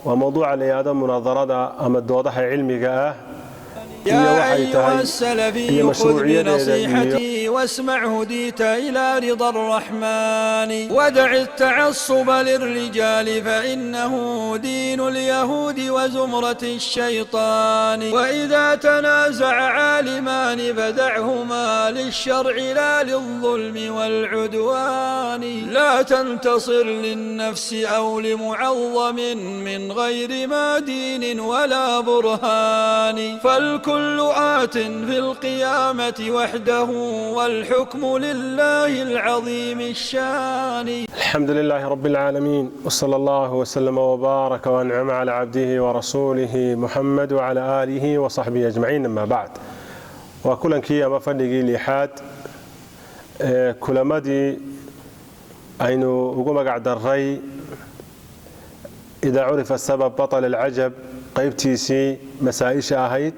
Waa mowduuca la yidhaahdo munaadarada ama doodaha cilmiga ah iyo يا waxay أيها tahay iyo السلفي خذ mashruuciyadeeda iyo بنصيحتي واسمع هديت إلى رضا الرحمن، ودع التعصب للرجال فإنه دين اليهود وزمرة الشيطان. وإذا تنازع عالمان فدعهما للشرع لا للظلم والعدوان. لا تنتصر للنفس أو لمعظم من غير ما دين ولا برهان، فالكل آت في القيامة وحده والحكم لله العظيم الشان. الحمد لله رب العالمين، وصلى الله وسلم وبارك وانعم على عبده ورسوله محمد وعلى آله وصحبه أجمعين، أما بعد. Waa kulankii ama fadhigii lixaad ee kulamadii aynu ugu magac daray "إذا عرف السبب بطل العجب", qaybtiisii masaa-isha ahayd.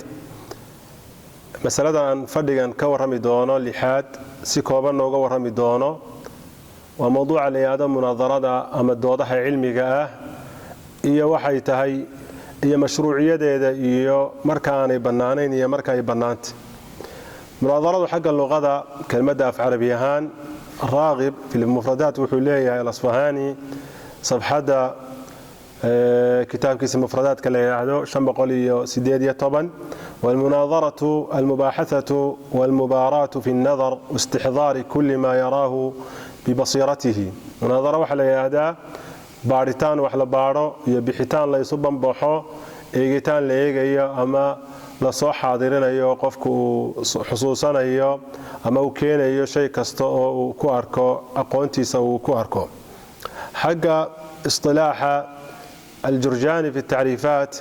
Masalada aan fadhigan ka warrami doono lixaad si kooban nooga warrami doono waa mowduuca la yidhaahdo munaadarada ama doodaha cilmiga ah iyo waxay tahay iyo mashruuciyadeeda iyo marka aanay bannaanayn iyo marka ay bannaantay. Munaadaradu xagga luqada, kelmadda af carabi ahaan, Raaqib fi lmufradaat wuxuu leeyahay, Alasfahaani, safxadda kitaabkiisa mufradaadka la yidhaahdo 518: والمناظرة المباحثة والمباراة في النظر واستحضار كل ما يراه ببصيرته. Munaadaro waxaa la yidhaahdaa baadhitaan wax la baadho iyo bixitaan la isu banbaxo, eegitaan la eegayo ama lasoo xaadirinayo, qofku uu xusuusanayo ama uu keenayo shay kasta oo uu ku arko aqoontiisa uu ku arko. Xagga isilaaxa, Aljurjaani fi tacriifaat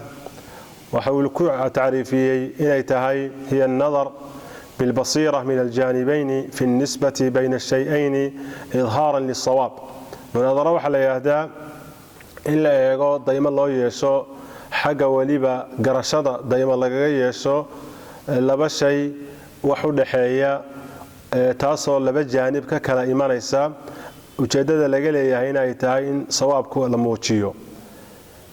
waxa uu ku tacriifiyey inay tahay hiya النظر بالبصيرة من الجانبين في النسبة بين الشيئين إظهارا للصواب. Munaadaro waxaa la yidhaahdaa in la eego, daymo loo yeesho, xagga weliba garashada daymo lagaga yeesho laba shay wax u dhaxeeya, taasoo laba jaanib ka kala imanaysa, ujeeddada laga leeyahay inay tahay in sawaabku la muujiyo.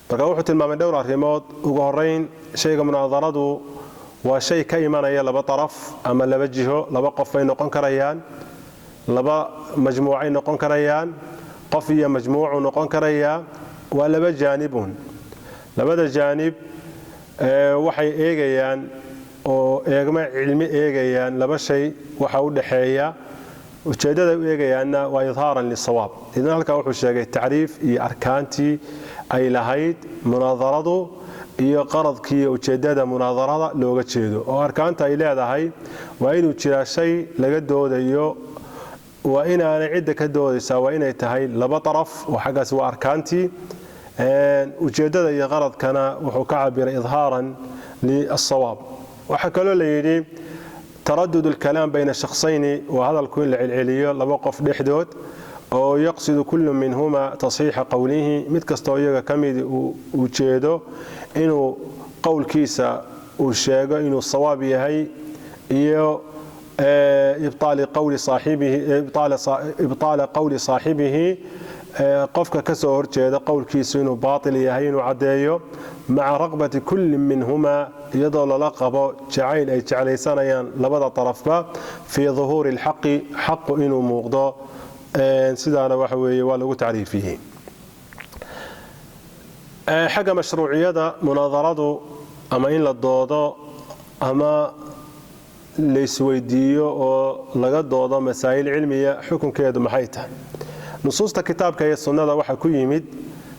Marka wuxuu tilmaamay dhowr arrimood. Ugu horeyn, shayga munaadaradu waa shay ka imanaya laba daraf ama laba jiho. Laba qof bay noqon karayaan, laba majmuucay noqon karayaan, qof iyo majmuucu noqon karayaa. Waa laba jaanibun. Labada jaanib waxay eegayaan oo eegma cilmi eegayaan laba shay waxa u dhaxeeya, ujeeddada u eegayaanna waa إظهارا للصواب. Idan halkaa wuxuu sheegay tacriif iyo arkaantii ay lahayd munaadaradu iyo qaradkii iyo ujeeddada munaadarada looga jeedo, oo arkaanta ay leedahay waa inuu jiraa shay laga doodayo, waa inaanay cidda ka doodaysaa waa inay tahay laba daraf, oo xaggaasi waa arkaantii. Ujeeddada iyo qaradkana wuxuu ka cabiray إظهارا للصواب. Waxaa kaloo la yidhi تردد الكلام بين شخصين, waa hadalku in la celceliyo laba qof dhexdood, oo يقصد كل منهما تصحيح قوله, mid kastoo iyaga ka mid uu ujeedo inuu qowlkiisa uu sheego inuu sawaab yahay iyo إبطال قول صاحبه, qofka ka soo horjeeda qowlkiisu inuu baatil yahay inuu caddeeyo, مع رغبة كل منهما, iyadoo lala qabo jacayl ay jeclaysanayaan labada darafba, في ظهور الحق, xaqu inuu muuqdo. Sidaana waxa weeye waa lagu tacriifiyey. Xagga mashruuciyada munaadaradu ama in la doodo ama laysweydiiyo oo laga doodo masaa'il cilmiya, xukunkeedu maxay tahay? Nusuusta kitaabka iyo sunnada waxaa ku yimid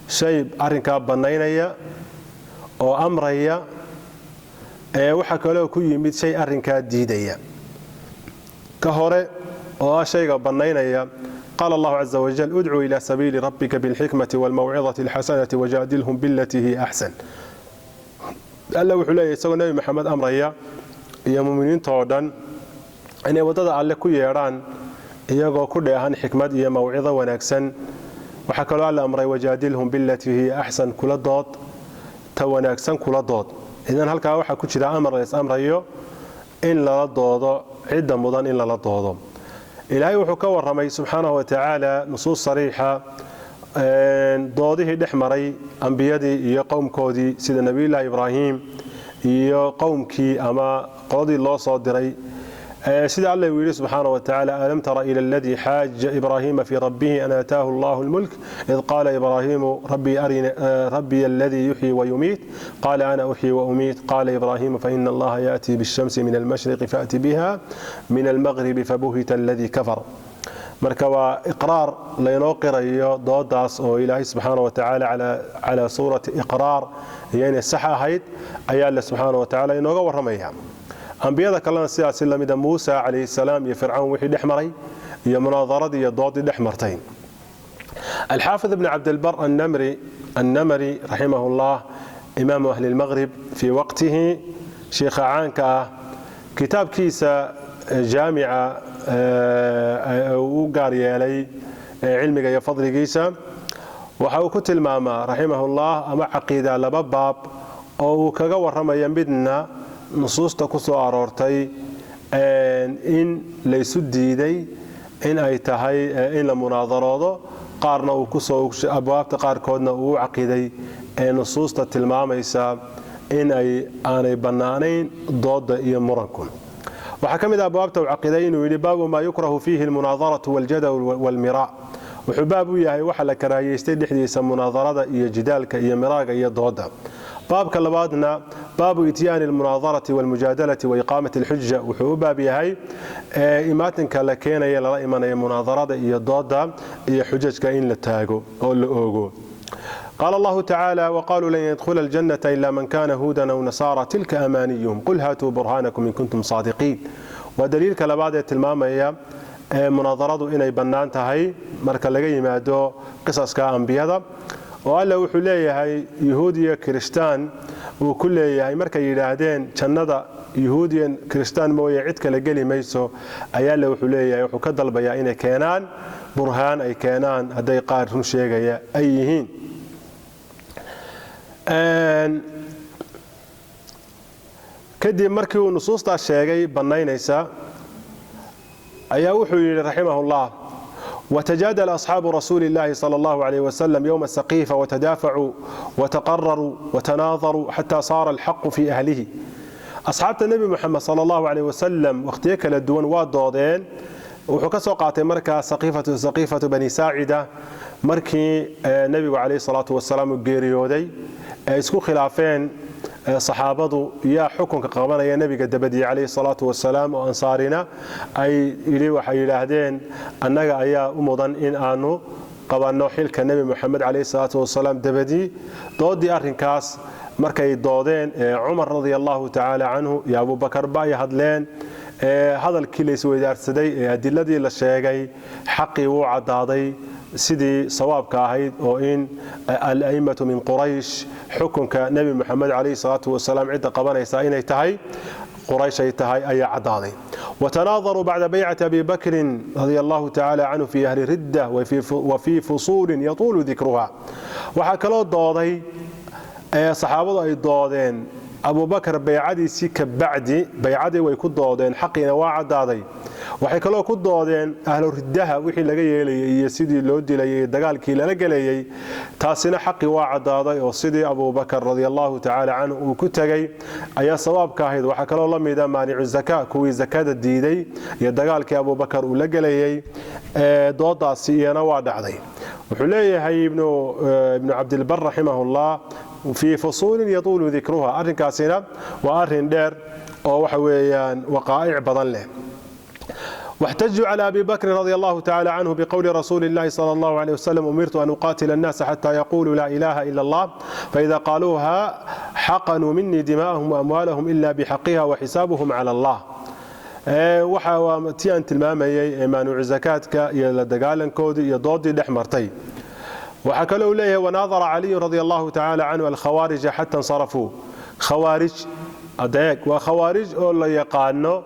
shay arrinkaa bannaynaya oo amraya, waxaa kaloo ku yimid shay arrinkaa diidaya. Ka hore oo ah shayga bannaynaya: قال الله عز وجل: ادع إلى سبيل ربك بالحكمة والموعظة الحسنة وجادلهم بالتي هي أحسن. Alla wuxuu leeyahy, isagoo Nebi Maxamed amraya iyo muminiinta oo dhan inay waddada Alle ku yeedhaan iyagoo ku dheehan xikmad iyo mawcido wanaagsan. Waxaa kaloo Alle amray: وجادلهم بالتي هي أحسن, kula dood ta wanaagsan kula dood. Idan halkaa waxaa ku jira amar la is amrayo in lala doodo cidda mudan in lala doodo. Ilaahay wuxuu ka warramay subxaanahu wa tacaala nusuus sariixa. Doodihii dhex maray ambiyadii iyo qowmkoodii, sida Nebiyullaahi Ibraahim iyo qowmkii ama qoladii loo soo diray, sida Alla uu yidhi subxaana wa tacaala: "Alam tara ila aladii xaaja Ibraahiima fii rabbihi an aataahu Allahu lmulk id qaala Ibraahiimu rabbiy aladii yuxyi wayumiit qaala ana uxyi waumiit qaala Ibraahiimu faina Allaha yaأtii biاshamsi min almashriqi faأti biha min almagribi fabuhita aladii kafar." Marka waa iqraar laynoo qirayo doodaas oo Ilaahay subxaana wa tacaala calaa suurati iqraar iyo inay sax ahayd ayaa Alle subxaana wa tacala inooga warramaya. Ambiyada kalena sidaasi lamida, Muusa calayhi salaam iyo Fircawn wixii dhex maray iyo munaadaradii iyo doodii dhex martay. Alxaafid Ibn Cabdilbar Annamri raximah ullah, imaamu ahli lmaqrib fii waqtihi, shiikha caanka ah, kitaabkiisa jaamica uu u gaar yeelay cilmiga iyo fadligiisa, waxa uu ku tilmaamaa raximahullah ama caqiida laba baab oo uu kaga warramaya, midna nusuusta ku soo aroortay in laysu diiday in ay tahay in la munaadaroodo, qaarna uu kusoo abwaabta qaarkoodna uu u caqiday ee nusuusta tilmaamaysa in ay aanay bannaanayn dooda iyo muranku. Waxaa ka mid ah abwaabta uu caqiday inuu yidhi: "Baabu maa yukrahu fiihi almunaadaratu waljadal walmira." Wuxuu baab u yahay waxa la karaahiyeystay dhexdiisa munaadarada iyo jidaalka iyo miraaga iyo dooda. Baabka labaadna: "Baabu ityaani almunaadarati walmujaadalati waiqaamati alxuja." Wuxuu u baab yahay imaatinka la keenaya, lala imanaya munaadarada iyo dooda iyo xujajka in la taago oo la oogo. قال الله تعالى: "وقالوا لن يدخل الجنة إلا من كان هودا أو نصارى تلك أمانيهم قل هاتوا برهانكم إن كنتم صادقين." Waa daliilka labaad ee tilmaamaya ee munaadaradu inay bannaan tahay marka laga yimaado qisaska ambiyada, oo Alle wuxuu leeyahay Yuhuud iyo Kirishtaan uu ku leeyahay markay yidhaahdeen jannada Yuhuud iyo Kirishtaan mooye cid kale geli mayso, ayaa Alle wuxuu leeyahay, wuxuu ka dalbayaa inay keenaan burhaan, ay keenaan hadday qaar run sheegaya ay yihiin. Kadib markii uu nusuustaas sheegay bannaynaysa, ayaa wuxuu yidhi raximahullah: "وتجادل أصحاب رسول الله صلى الله عليه وسلم يوم السقيفة وتدافعوا وتقرروا وتناظروا حتى صار الحق في أهله." Asxaabta Nebi Moxamed sala Allahu caleyh wasalam wakhtiyo kala duwan waa doodeen. Wuxuu ka soo qaatay markaa Saqiifatu Bani Saacida, markii nebigu caleyhi salaatu wasalaam uu geeriyooday ee isku khilaafeen saxaabadu yaa xukunka qabanaya nebiga dabadii caleyhi salaatu wasalaam, oo Ansaarina ay yidhi, waxay yidhaahdeen annaga ayaa u mudan in aanu qabanno xilka Nebi Moxamed caleyhi salaatu wasalaam dabadii. Doodii arrinkaas markay doodeen, Cumar radia Allahu tacaala canhu iyo Abuubakar ba ay hadleen, hadalkii la isweydaarsaday ee adiladii la sheegay, xaqii wuu caddaaday sidii sawaabka ahayd, oo in al-a'immatu min Quraysh, xukunka Nebi Moxamed calayhi salaatu wasalaam cidda qabanaysa inay tahay Quraysh ay tahay ayaa caddaaday. "وتناظروا بعد بيعة أبي بكر رضي الله تعالى عنه في أهل ردة وفي فصول يطول ذكرها." Waxaa kaloo dooday ee saxaabadu ay doodeen Abubakar baycadiisii ka bacdi. Baycadii way ku doodeen, xaqiina waa caddaaday. Waxay kaloo ku doodeen ahlu riddaha wixii laga yeelayay iyo sidii loo dilayay, dagaalkii lala gelayay. Taasina xaqii waa caddaaday, oo sidii Abubakar radia Allahu tacaala canhu uu ku tegey ayaa sawaabka ahayd. Waxaa kaloo la mida maanicu zaka, kuwii zakada diiday, iyo dagaalkii Abubakar uu la gelayay. Doodaasi iyana waa dhacday. Wuxuu leeyahay Ibnu Cabdilbar raximahullah: "في فصول يطول ذكرها." Arrinkaasina waa arrin dheer oo waxa weeyaan waqaa'ic badan leh. "واحتجوا على أبي بكر رضي الله تعالى عنه بقول رسول الله صلى الله عليه وسلم: أمرت أن أقاتل الناس حتى يقولوا لا إله إلا الله، فإذا قالوها حقنوا مني دماءهم وأموالهم إلا بحقها وحسابهم على الله." Waxa waa tii aan tilmaamayay ee maanuuc zakaadka iyo la dagaalankoodii iyo doodii dhex martay. Waxaa kaloo uu leeyahay: "وناظر علي رضي الله تعالى عنه الخوارج حتى انصرفوا." Khawaarij adeeg waa khawaarij oo la yaqaano,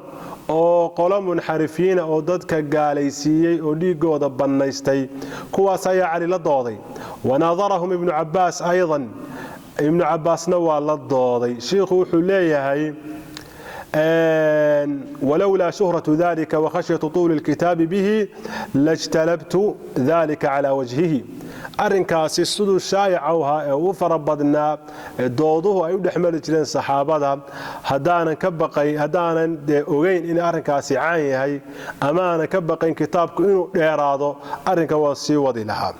oo qolo munxarifiina oo dadka gaalaysiiyey oo dhiigooda bannaystay, kuwaas ayaa Cali la dooday. "وناظرهم ابن عباس أيضا." Ibnu Cabbaasna waa la dooday. Shiikhu wuxuu leeyahay Walowlaa shuhratu dalika wakhashyatu tuuli lkitaabi bihi lajtalabtu dalika calaa wajhihi. Arrinkaasi siduu shaayaca u ahaa ee ugu fara badnaa ee dooduhu ay u dhexmari jireen saxaabada, haddaanan ka baqayn, haddaanan dee ogeyn in arrinkaasi caan yahay ama aanan ka baqayn kitaabku inuu dheeraado, arrinka waan sii wadi lahaa.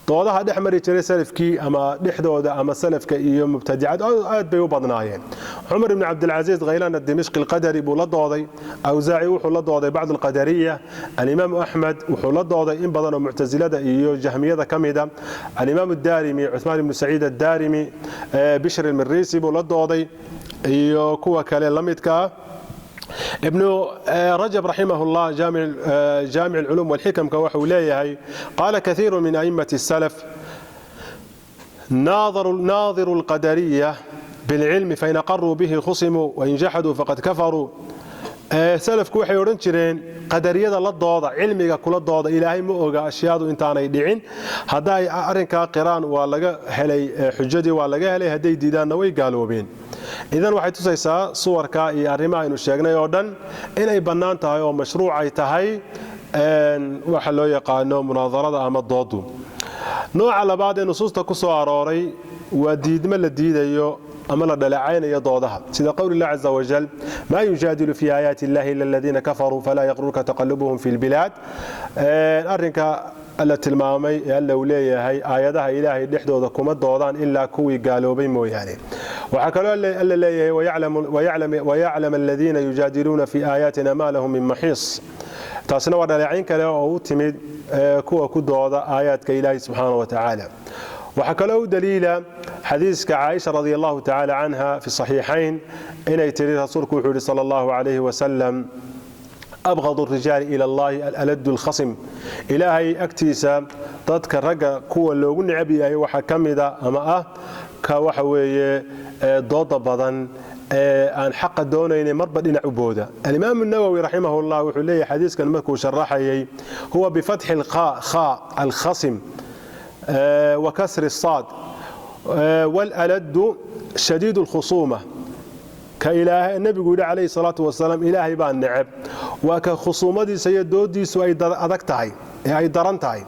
Doodaha dhex mari jiray salafkii ama dhexdooda ama salafka iyo mubtadicad aad bay u badnaayeen. Cumar ibn Cabdilcasiis Khaylaan Adimishqi Alqadari buu la dooday, Awsaaci wuxuu la dooday bacd alqadariya, Alimaamu Axmed wuxuu la dooday in badan oo Muctasilada iyo Jahmiyada ka mida, Alimaamu Daarimi, Cuthmaan ibnu Saciid Addaarimi, Bishr Almirisi buu la dooday iyo kuwa kale la midka ah. Ibnu Rajab raximah llah Jaamic alculuum walxikamka waxuu leeyahay: qaala kathiiru min a'immati الsalaf naadiru alqadariya bilcilmi, fain aqaruu bihi khusimuu wain jaxaduu faqad kafaruu. Salafku waxay odhan jireen: qadariyada la dooda, cilmiga kula dooda, Ilaahay ma oga ashyaadu intaanay dhicin. Hadday arrinkaa qiraan, waa laga helay xujadii, waa laga helay. Hadday diidaanna, way gaaloobeen. Idan waxay tusaysaa suwarka iyo arrimaha aynu sheegnay oo dhan inay bannaan tahay oo mashruucay tahay waxa loo yaqaano munaadarada ama doodu. Nooca labaad ee nusuusta ku soo arooray waa diidmo la diidayo ama la dhaleecaynayo doodaha, sida qowli illah caza wajal: maa yujaadilu fi aayaati illahi ila aladiina kafaruu falaa yaqrurka taqalubuhum fi lbilaad. Arrinka alla tilmaamay ee Alla uu leeyahay aayadaha Ilaahay dhexdooda kuma doodaan ilaa kuwii gaaloobay mooyaane. Waxaa kaloo Alla leeyahay: wayaclam aladiina yujaadiluuna fi aayaatina ma lahum min maxiis. Taasina waa dhaleecayn kale oo u timid kuwa ku dooda aayaadka Ilaahay subxaana wa tacaala. Waxaa kaloo u daliila xadiiska Caaisha radi allahu tacaala canha fi saxiixayn, inay tidhi rasuulku wuxuu yidhi sala allahu calayhi wasalam: abqad rijaali ila allahi alaladu lkhasim. Ilaahay agtiisa dadka ragga kuwa loogu necab yahay waxaa ka mida ama ah ka waxa weeye dooda badan ee aan xaqa doonaynay, marba dhinac u booda. Alimaam Nawowi raximah llah wuxuu leeyahay xadiiskan markuu sharaxayay: huwa bifatxi kha alkhasim wa kasri saad, walaladu shadiid lkhusuuma. Ka Nebigu yidhi calayhi salaatu wasalaam Ilaahay baa neceb waa ka khusuumadiisa iyo doodiisu ay adag tahay ee ay daran tahay.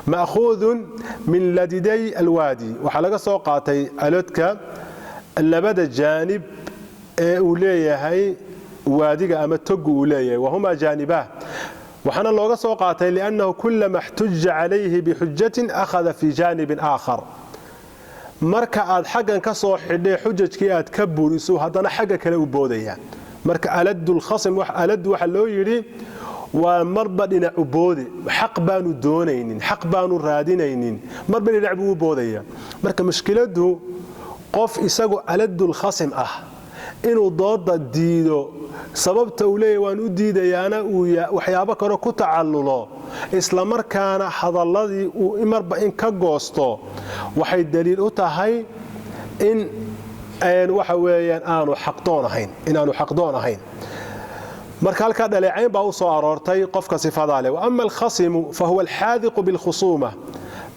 Ma'khuudun min ladiday alwaadi, waxaa laga soo qaatay alodka labada jaanib ee uu leeyahay waadiga ama togu uu leeyahay, wahumaa jaanibaah. Waxaana looga soo qaatay liannahu kulama xtuja calayhi bixujatin akhada fii jaanibin aakhar. Marka aad xaggan ka soo xidhay xujajkii aad ka buriso, haddana xagga kale u boodaya. Marka aladulkhasim, aladu waxa loo yidhi waa marba dhinac u boode, xaq baanu doonaynin, xaq baanu raadinaynin, marba dhinac buu u boodaya. Marka mushkiladdu qof isagu aladulkhasim ah inuu dooda diido, sababta uu leeyahy waan u diidayaana uu waxyaabo kale ku tacallulo, islamarkaana hadalladii uu marba in ka goosto, waxay daliil u tahay in waxa weeyaan aanu xaqdoon ahayn, inaanu xaqdoon ahayn. Marka halkaa dhaleecayn baa u soo aroortay qofka sifadaa leh. Waama alkhasimu fahuwa alxaadiqu bilkhusuuma.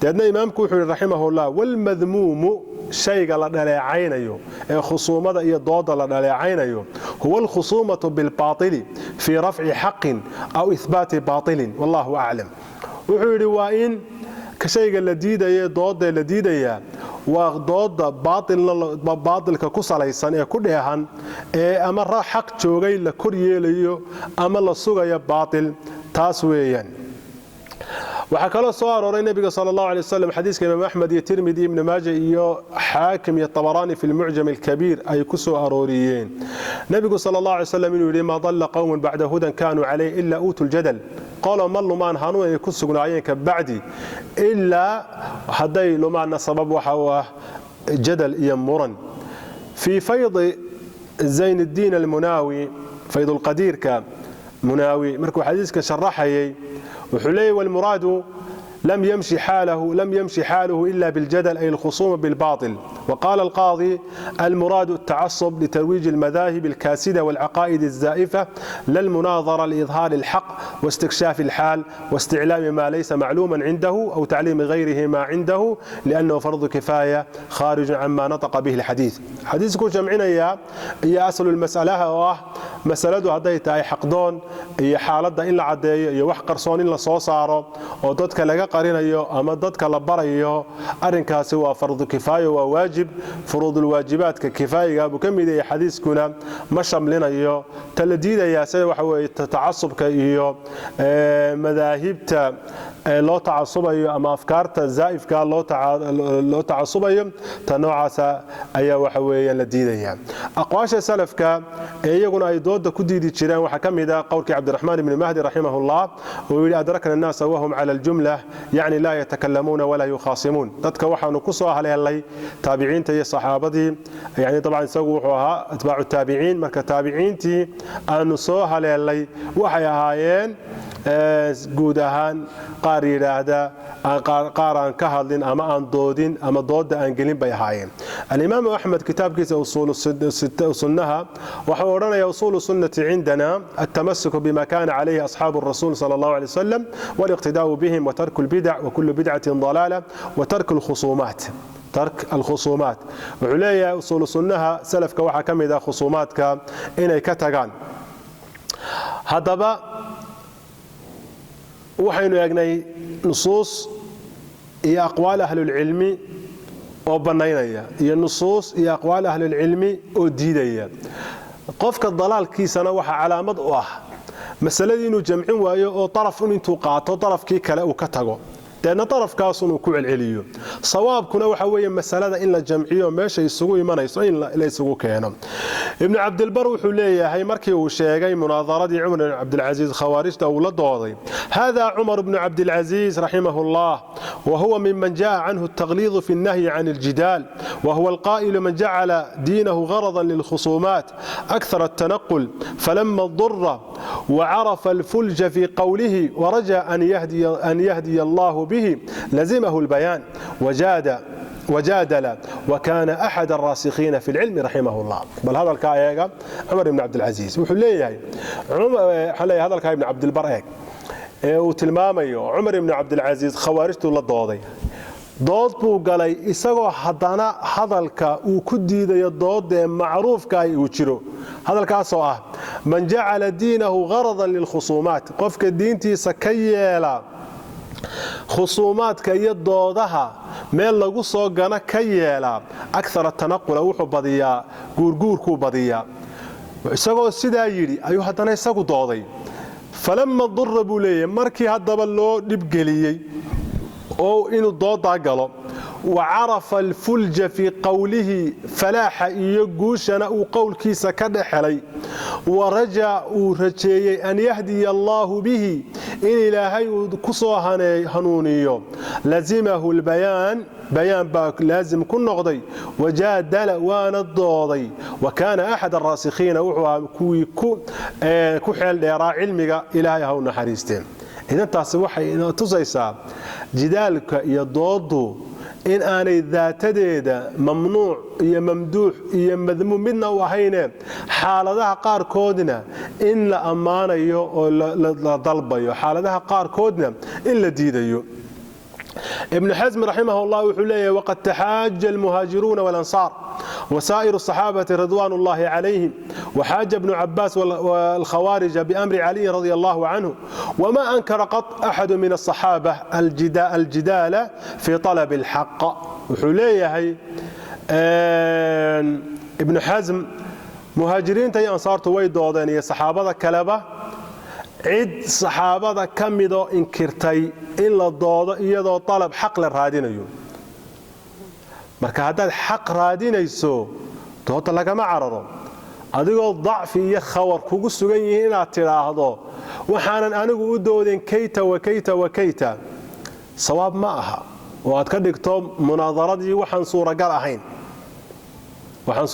Deedna imaamku wuxuu yidhi raximahullah: walmadmuumu, shayga la dhaleecaynayo ee khusuumada iyo dooda la dhaleecaynayo, huwa alkhusuumatu bilbaatili fii rafci xaqin aw ihbaati baatilin, wallahu aclam. Wuxuu yidhi waa in shayga la diidaye dooda la diidayaa waa dooda baatilka ku salaysan ee ku dheehan ee ama xaq joogay la kor yeelayo ama la sugayo baatil, taas weeyaan. Waxaa kaloo soo arooray nebiga sala allahu alay wasalam, xadiiska Imaam Axmed iyo Tirmidi, Ibni Maaja iyo Xaakim iyo Tabaraani fi lmucjam alkabiir ay ku soo arooriyeen, nebigu sala allahu alay wasalam inuu yidhi: maa dalla qowmun bacda hudan kaanuu calayh ila uutu ljadal. Qolo ma lumaan hanuun ay ku sugnaayeen ka bacdi, ilaa hadday lumaanna sabab waxa uu ah jadal iyo muran. Fii faydi Zayn iddiin almunaawi, faydulqadiirka Munaawi, markuu xadiiska sharaxayay wuxuu leeyahy: walmuraadu لم يمشي حاله لم يمشي حاله إلا بالجدل، أي الخصومة بالباطل. وقال القاضي: المراد التعصب لترويج المذاهب الكاسدة والعقائد الزائفة، لا المناظرة لإظهار الحق واستكشاف الحال واستعلام ما ليس معلوما عنده أو تعليم غيره ما عنده، لأنه فرض كفاية خارج عما نطق به الحديث. Xadiisku jamcinaya iyo aslu mas'alaha oo ah masaladu hadday tahay xaqdoon iyo xaaladda in la caddeeyo iyo wax qarsoon in la soo saaro oo dadka laga qarinayo ama dadka la barayo, arrinkaasi waa fardu kifaayo, waa waajib furuudulwaajibaadka kifaayiga buu ka mid yahay. Xadiiskuna ma shamlinayo. Ta la diidayaa sida waxa weeye tacasubka iyo madaahibta loo tacasubayo ama afkaarta zaa'ifka loo tacasubayo, ta noocaasa ayaa waxa weeyaan la diidaya. Aqwaasha salafka ee iyaguna ay dooda ku diidi jireen waxaa ka mid ah qowlkii Cabdiraxmaan ibni Mahdi raximahullah uu yidhi: أدركنا الناس وهم على الجملة، يعني لا يتكلمون ولا يخاصمون. Dadka waxaanu ku soo haleelay taabiciinta iyo saxaabadii, yani dabcan isagu wuxuu ahaa atbaacu taabiciin, marka taabiciintii aanu soo haleelay waxay ahaayeen guud ahaan qaar yidhaahda, qaar aan ka hadlin ama aan doodin ama dooda aan gelin bay ahaayeen. Alimaamu Axmed kitaabkiisa Usuul Sunnaha waxau odhanaya: أصول السنة عندنا التمسك بما كان عليه أصحاب الرسول صلى الله عليه وسلم والاقتداء بهم وترك البدع، وكل بدعة ضلالة، وترك الخصومات، ترك الخصومات. Wuxuu leeyahay usuulu sunnaha salafka waxaa ka mid ah khusuumaadka inay ka tagaan. Haddaba waxaynu eegnay nusuus iyo aqwaal ahlulcilmi oo bannaynaya iyo nusuus iyo aqwaal ahlulcilmi oo diidaya. Qofka dalaalkiisana waxaa calaamad u ah masaladii inuu jamcin waayo oo daraf un intuu qaato darafkii kale uu ka tago, deedna darafkaas unuu ku celceliyo. Sawaabkuna waxa weeye masalada in la jamciyo, meesha isugu imanayso in la isugu keeno. Ibnu Cabdilbar wuxuu leeyahay markii uu sheegay munaadaradii Cumar ibn Cabdilcasiis khawaarijta uu la dooday: هذا عمر بن عبد العزيز رحمه الله، وهو ممن جاء عنه التغليظ في النهي عن الجدال، وهو القائل: من جعل دينه غرضا للخصومات أكثر التنقل، فلما اضطر وعرف الفلج في قوله ورجا أن يهدي الله به لزمه البيان وجاد وجادل، وكان أحد الراسخين في العلم رحمه الله. Bal hadalkaa eega Cumar ibn Cabdilcasiis wuxuu leeyahay, waxaa leeyahay hadalkaa Ibn Cabdilbar eeg ee uu tilmaamayo Cumar ibn Cabdilcasiis khawaarijtuu la dooday, dood buu galay, isagoo haddana hadalka uu ku diidayo doodee macruufka uu jiro, hadalkaasoo ah: من جعل دينه غرضا للخصومات, qofka diintiisa ka yeela khusuumaadka iyo doodaha meel lagu soo gano ka yeela, أكثر التنقل, wuxuu badiyaa guurguurkuu badiyaa. Isagoo sidaa yidhi ayuu haddana isagu dooday. فلما اضطر buu leeyahay, markii haddaba loo dhibgeliyey oo inuu doodaa galo, وعرف الفلج في قوله, falaaxa iyo guushana uu qowlkiisa ka dhex helay, ورجا uu rajeeyey أن يهدي الله به, in Ilaahay uu ku soo hanuuniyo, لزمه البيان, bayaan baa laazim ku noqday, وجادل, waana dooday, وكان أحد الراسخين, wuxuu ahaa kuwii ku xeel dheeraa cilmiga, Ilaahay ha u naxariisteen. Idan taasi waxay tusaysaa jidaalka iyo doodu in aanay daatadeeda mamnuuc iyo mamduux iyo madmuum midna u ahayne, xaaladaha qaarkoodna in la ammaanayo oo la dalbayo, xaaladaha qaarkoodna in la diidayo. Ibn Xasm raximah llah wuxuu leeyahay: وقد تحاج المهاجرون والأنصار وسائر الصحابة رضوان الله عليهم، وحاج ابن عباس والخوارج بأمر علي رضي الله عنه، وما أنكر قط أحد من الصحابة الجدال في طلب الحق. Wuxuu leeyahay Ibnu Xasm: muhaajiriinta iyo ansaartu way doodeen iyo saxaabada kaleba, cid saxaabada ka midoo inkirtay in la doodo iyadoo dalab xaq la raadinayo. Marka haddaad xaq raadinayso dooda lagama cararo. Adigoo dacfi iyo khawar kugu sugan yihiin inaad tidhaahdo waxaanan anigu u doodin kayta wa kayta wa kayta, sawaab ma aha, oo aad ka dhigto munaadaradii waxaan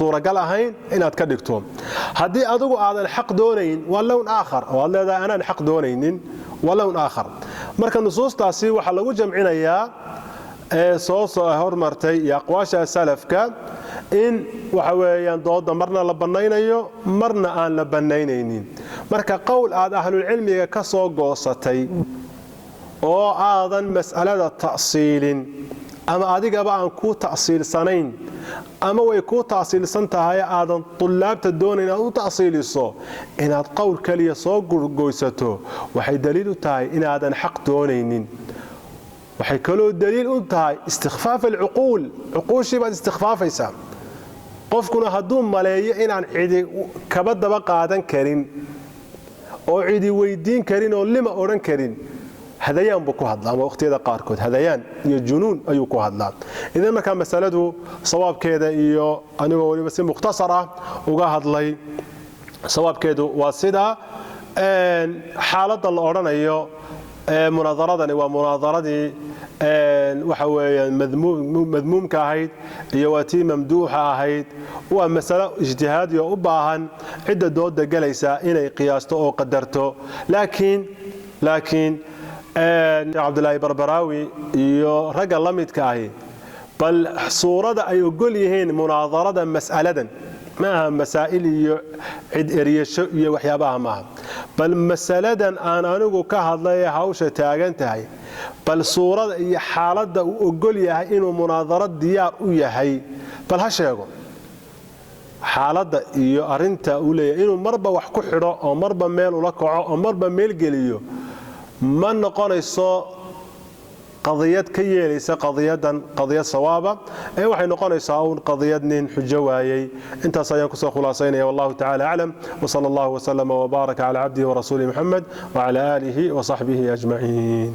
suuragal ahayn inaad ka dhigto. Haddii adigu aadan xaq doonayn waa لون آخر, oo aad leedahay anaan xaq doonaynin waa لون آخر. Marka nusuustaasi waxaa lagu jamcinayaa ee soo hormartay iyo aqwaasha salafka in waxa weeyaan dooda marna la bannaynayo, marna aan la bannaynaynin. Marka qowl aad ahlulcilmiga ka soo goosatay oo aadan mas'alada ta'siilin, ama adigaba aan kuu ta'siilsanayn, ama way kuu ta'siilsan tahay aadan tullaabta doonayn aad u ta'siiliso, inaad qowl kaliya soo goysato waxay daliil u tahay inaadan xaq doonaynin. Waxay kaloo daliil u tahay istikhfaaf alcuquul, cuquushii baad istikhfaafaysaa. Qofkuna hadduu maleeyo inaan cidi kaba daba qaadan karin oo cidi weydiin karin oo lima odhan karin, hadayaan buu ku hadlaa, ama waqhtiyada qaarkood hadayaan iyo junuun ayuu ku hadlaa. Idan markaa masaladu sawaabkeeda iyo anigoo weliba si mukhtasar ah uga hadlay, sawaabkeedu waa sidaa. Xaaladda la odhanayo munaadaradani waa munaadaradii waxa weeyaan madmuumka ahayd iyo waa tii mamduuxa ahayd, waa masalo ijtihaadi oo u baahan cidda dooda galaysa inay qiyaasto oo qadarto. Laakiin Cabdulaahi Barbaraawi iyo ragga la midka ahi, bal suurada ay ogol yihiin munaadarada mas'aladan ma aha masaa'il iyo cid eryasho iyo waxyaabaha maaha, bal masaladan aan anigu ka hadlay ee hawsha taagan tahay, bal suurada iyo xaaladda uu ogol yahay inuu munaadaro diyaar u yahay bal ha sheego. Xaaladda iyo arinta uu leeyahay inuu marba wax ku xidho oo marba meel ula kaco oo marba meel geliyo ma noqonayso qadiyad ka yeelaysa qadiyadan qadiyad sawaaba, ee waxay noqonaysaa uun qadiyad nin xujo waayey. Intaas ayaan kusoo khulaasaynaya. Wallahu tacala aclam, wsala allahu waslama wbaaraka cala cabdihi warasuulihi Muxamed wcala aalihi wasaxbihi ajmaciin.